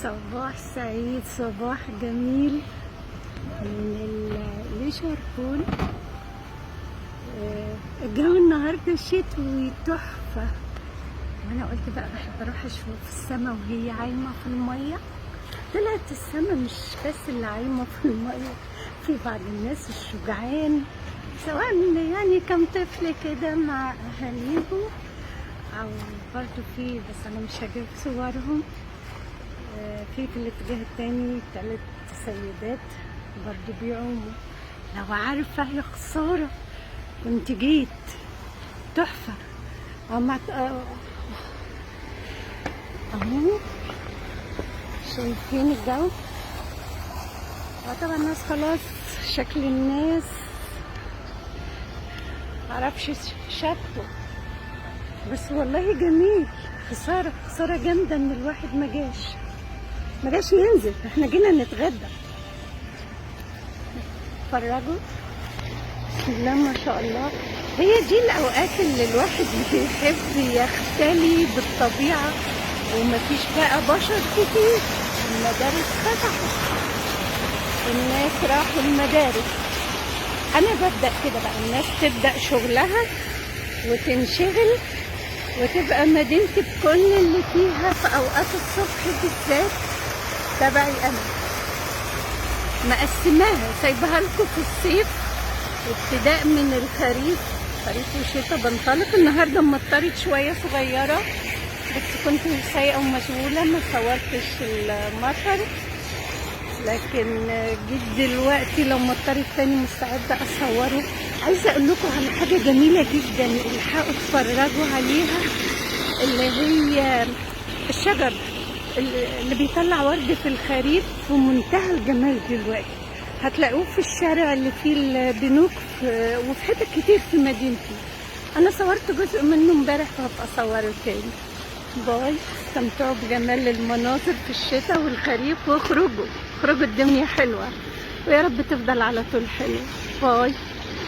صباح سعيد، صباح جميل من ال leisure pool. الجو النهارده شتوي تحفة، وانا قلت بقى بحب اروح اشوف السما وهي عايمة في المية. طلعت السما مش بس اللي عايمة في المية، في بعض الناس الشجعان، سواء يعني كم طفل كده مع اهاليهم، او برضو في، بس انا مش هجيب صورهم. في الاتجاه التاني تلات سيدات برضو بيعوموا. لو عارفة يا خسارة كنت جيت، تحفة. اهو شايفين الجو. طبعا الناس خلاص، شكل الناس معرفش شتوا، بس والله جميل. خسارة، خسارة جامدة ان الواحد ما جاش ينزل. احنا جينا نتغدى. اتفرجوا، بسم الله ما شاء الله. هي دي الاوقات اللي الواحد بيحب يختلي بالطبيعة ومفيش بقى بشر كتير. المدارس فتحت، الناس راحوا المدارس. انا ببدأ كده بقى، الناس تبدأ شغلها وتنشغل، وتبقى مدينتي بكل اللي فيها في اوقات الصبح بالذات تبعي انا. مقسماها، سايبها لكم في الصيف، وابتداء من الخريف، خريف وشتاء بنطلق. النهارده مطرت شويه صغيره، بس كنت سايقه ومشغوله ما صورتش المطر، لكن جيت دلوقتي لو مطرت تاني مستعده اصوره. عايزه اقول لكم على حاجه جميله جدا، الحقوا اتفرجوا عليها، اللي هي الشجر اللي بيطلع ورد في الخريف في منتهى الجمال. دلوقتي هتلاقوه في الشارع اللي فيه البنوك وفي حتت كتير في مدينتي. انا صورت جزء منه امبارح وهبقى اصوره تاني. bye، استمتعوا بجمال المناظر في الشتاء والخريف، واخرجوا اخرجوا، الدنيا حلوة، ويا رب تفضل على طول حلوة. bye.